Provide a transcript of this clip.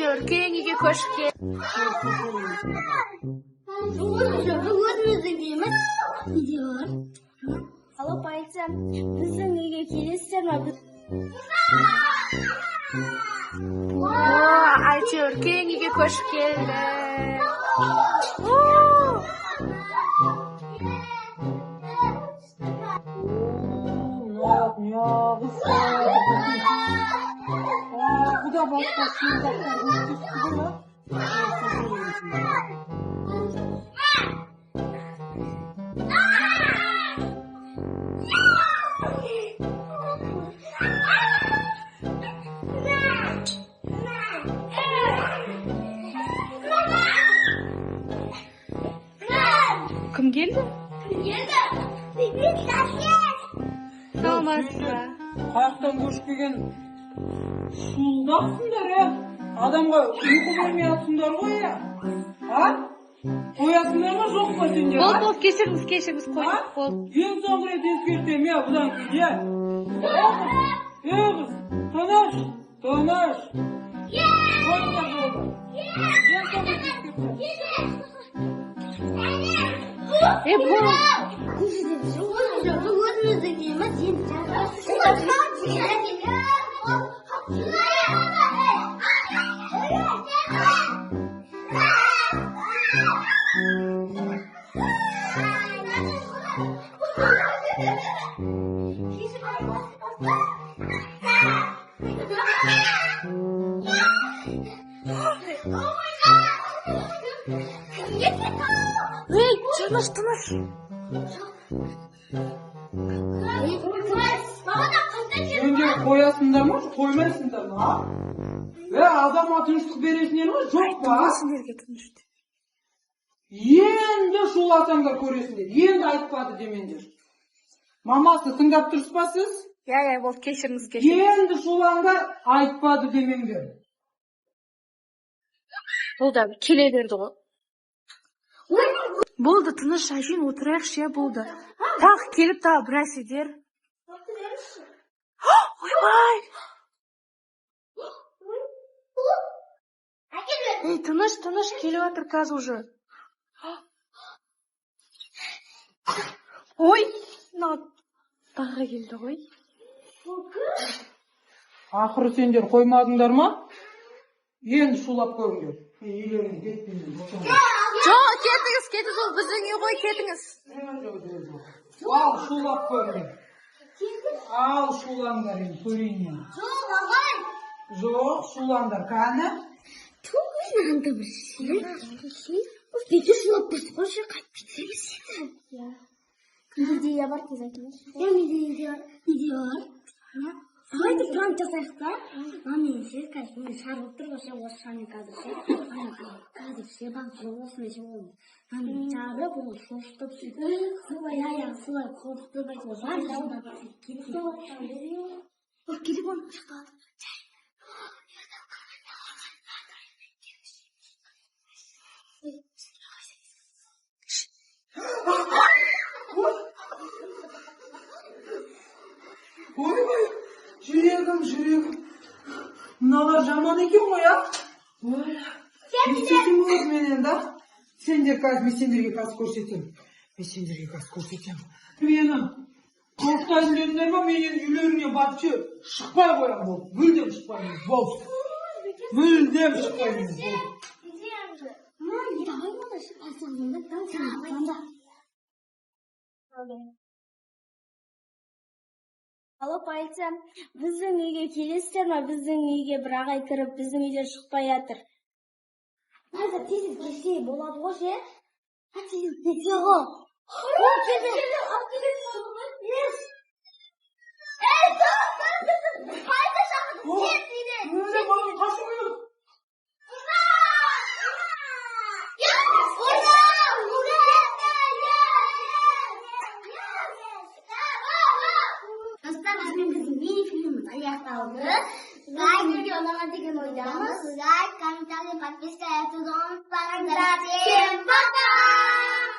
Әйтеуір кең үйге көшіп кел. Өзіміздің үйіміз. Үйде бар. Алло, полиция, біздің үйге келесіздер ма? О, әйтеуір кең үйге көшіп келді. О! Неғып Құда басқа шуылдақтар өткізді ғой. Кім келді? Келді. Привет, сосед. Саламатсыз ба? Қаяқтан көшіп келген шуылдақсыңдар, е? Адамға ұйқы бермей жатсыңдар ғой, е? А? Қоясыңдар ма, жоқ па сендер? Болды, болды, кешіріңіз, кешіріңіз, қойдық, болды. Ең соңғы рет ескертемін, е, бұдан кейін, е? Ей қыз, тыныш, тыныш. Қойыңдар, болды. Ең соңғы рет ескертемін. Е, болды. Өзіміздің үйіміз енді. Ей, тыныш, тыныш. Сендер қоясыңдар ма, қоймайсыңдар ма, а? Е, адамға тыныштық бересіңдер ма, жоқ па? Сендерге тыныш. Енді шуласаңдар көресіңдер, енді айтпады демеңдер. Мамасы, тыңдап тұрсыз ба сіз? Иә, иә, болды, кешіріңіз, кешіріңіз. Енді шулаңдар, айтпады демеңдер. Бұл да келе берді ғой. Болды, тыныш, әшейін отырайықшы, иә, болды. Тағы келіп, тағы бір нәрсе дер. Ойбай! Ей, тыныш, тыныш, келіп жатыр қазір уже. Ой, мынау тағы келді ғой. Ақыры сендер қоймадыңдар ма? Енді шулап көріңдер. Үйлеріңе кетпеймін. Жоқ, кетіңіз, кетіңіз, ол біздің үй ғой, кетіңіз. Жоқ, жоқ. Ал шулап көріңдер. Ал шулаңдар енді, көрейін мен. Жоқ, ағай. Жоқ, шулаңдар, кәні? Анда бір şey. Бекер шулап тұрсыз ғой, ше, қайтып кетеміз енді. Идея бар, тез айтыңызшы. Иә, менде идея бар. Идея бар. Иә. Давайте пранк жасайық та. А мен ше, қазір мен шар болып тұр ғой ше, осы шармен қазір ше. Қазір ше, банк осымен ше, ол аны жарып, ол шошытып сөйтіп, солай аяғы солай қорқытып, әйтеуір бар жағында кетсе. Ол телефон шықты. Ойбай, жүрегім, жүрегім. Мыналар жаман екен ғой, а? Ой, не істесем болады мен енді, а? Сендер қазір, мен сендерге қазір көрсетемін. Мен сендерге қазір көрсетемін. Мені қорқытайын дедіңдер ма, мен енді үйлеріңе барып ше, шықпай қоямын, болды. Мүлдем шықпаймын, болды. Мүлдем шықпаймын, болды. Давай оны звонда. Алло, полиция, біздің үйге келесіздер ма? Біздің үйге бір ағай кіріп, біздің үйден шықпай жатыр. Надо тез келсе болады ғой ше? А тез келсе ғой. О, келді. Ей, тұр, тұр, тұр, тұр. Полиция шақырды, тез үйден. Өзі маған қашу керек. Ура! Ура! Ура! Достар, осымен біздің мини-фильміміз аяқталды. Лайк, видео ұнаған деген ойдамыз. Лайк, комментарий, подписка етуді ұмытпаңыздар. Всем пока!